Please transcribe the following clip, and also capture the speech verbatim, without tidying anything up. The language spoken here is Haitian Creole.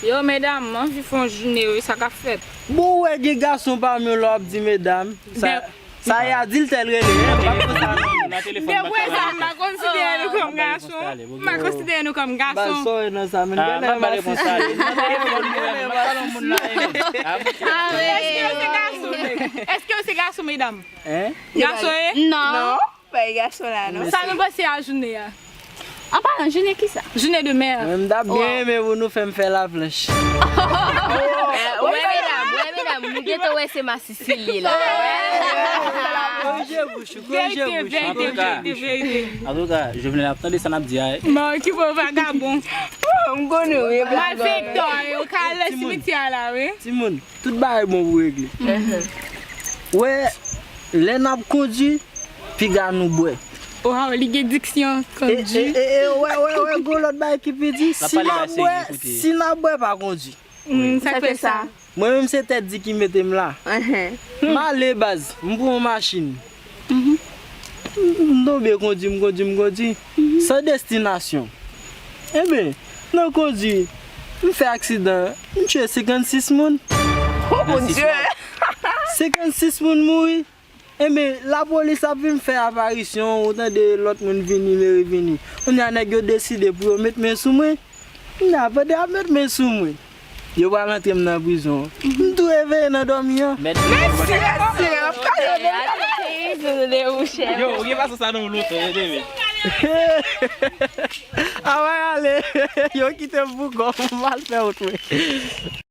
Yo, medam, m anvi fè yon jounen, wi, sa k ap fèt? Bon, ou wè gen gason pami yo lè w ap di medam. Sa, sa e adiltè l rele, hein? M pa konn sa non. Nan telefòn, m pa konn sa. Depi sa, m pa konsidere nou kòm gason. M pa konsidere nou kòm gason. Ba sòre nan sa, men. Ah, m ap ba repons sa. Nan telefòn, mwen, m pa nan moun nan, hein. Ah, wi. Èske yo se gason? Èske yo se gason, medam? Hein? Gason, e? Non. Non. Pa e gason la, non. Sa nou panse a jounen an? An palan jounen kisa? Jounen de mè. Mwen, m t ap byen renmen pou nou fè m fè laplanch. Wè, medam, wè, medam, nou gentan wè se masisi li ye la. Korije bouch ou, korije bouch ou. Verite, verite, verite, verite. Antouka, Jovenel ap tande sa n ap di a. M a okipe w, vagabon. M konnen w, e vagabon. Malfektè, yo ka al nan simityè a la, wi. Timoun, tout bagay bon pou regle. Wè, lè n ap kondui, piga nou bwè. Waw, li gen diksyon kondui. E, e, e, wè, wè, wè, gon lòt bagay ki pi di, si n ap bwè, si n ap bwè, pa kondui. Mm, sa k fè sa? Mwen menm se tèt di ki mete m la. M ale baz, m pran yon machin. M tonbe kondui, m kondui, m kondui. San destinasyon. Enben, nan kondui, m fè aksidan, m tiye senkannsis moun. Oh, mon Dieu! Senkannsis moun mouri. Enben, lapolis ap vin fè aparisyon, ou tande lòt moun vini, meri vini. Kounye a nèg yo deside pou yo met men sou mwen. Kounye a, pandan y ap met men sou mwen, yo pral antre m nan prizon. M tou reveye nan dòmi an. Mèsi, mèsi. Yo, ou gen fason sa nan ou lontan, tande men. Awa ale, yo kite m pou kò m, m al fè wout mwen.